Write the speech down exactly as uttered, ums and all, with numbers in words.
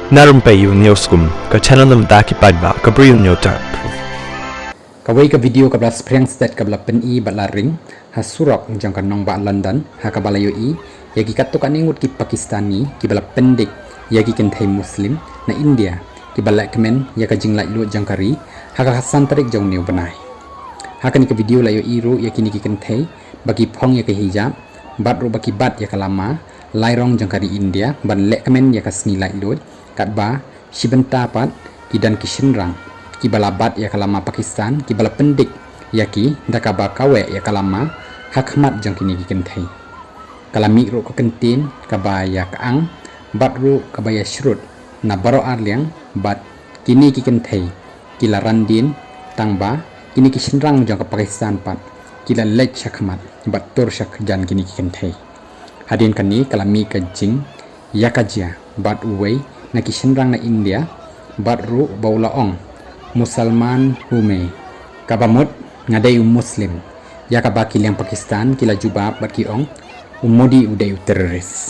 Na Rympei U News Kum, ka channel na bynta ki paidbah, ka Bri U News Tap. Kawei ka video kaba la spriang stet kaba la pyni bad la ring ha surok jong ka nongbah London, ha kaba la ïohi ïa ki katto katne ngut ki Pakistani kiba la pyndik ïa ki kynthei Muslim na India kiba lehkmen ïa ka jinglaitluid jong ka ri ha ka khatsan tarik jong une u bnai. Ha kane ka video la ïohi ruh ïa kine ki kynthei ba ki phong ïa ka hijab bad ruh ba ki bat ïa ka lama lairong jong ka ri India ban lehkmen ïa ka sngi laitluid, katba shi bynta pat ki don ki shynrang kiba la bat ïa ka lama Pakistan kiba la pyndik ïa ki da kaba kaweh ïa ka lama ha khmat jong kine ki kynthei. Ka la mih ruh ka kyntien kaba ïa ka ang bad ruh kaba ïa shrut na baroh arliang bad kine ki kynthei ki la ran dien, tang ba kine ki shynrang jong ka Pakistan pat ki la leit sha khmat bad tur sha kyrdan kine ki kynthei. Hadien kane ka la mih ka jingïakajia bad uwei na ki shynrang na India bad ruh ba u la ong, "Musalman hu main, kaba mut nga dei u Muslim." Ïa kaba ki liang Pakistan ki la jubab bad ki ong, "U Modi u dei u terrorist."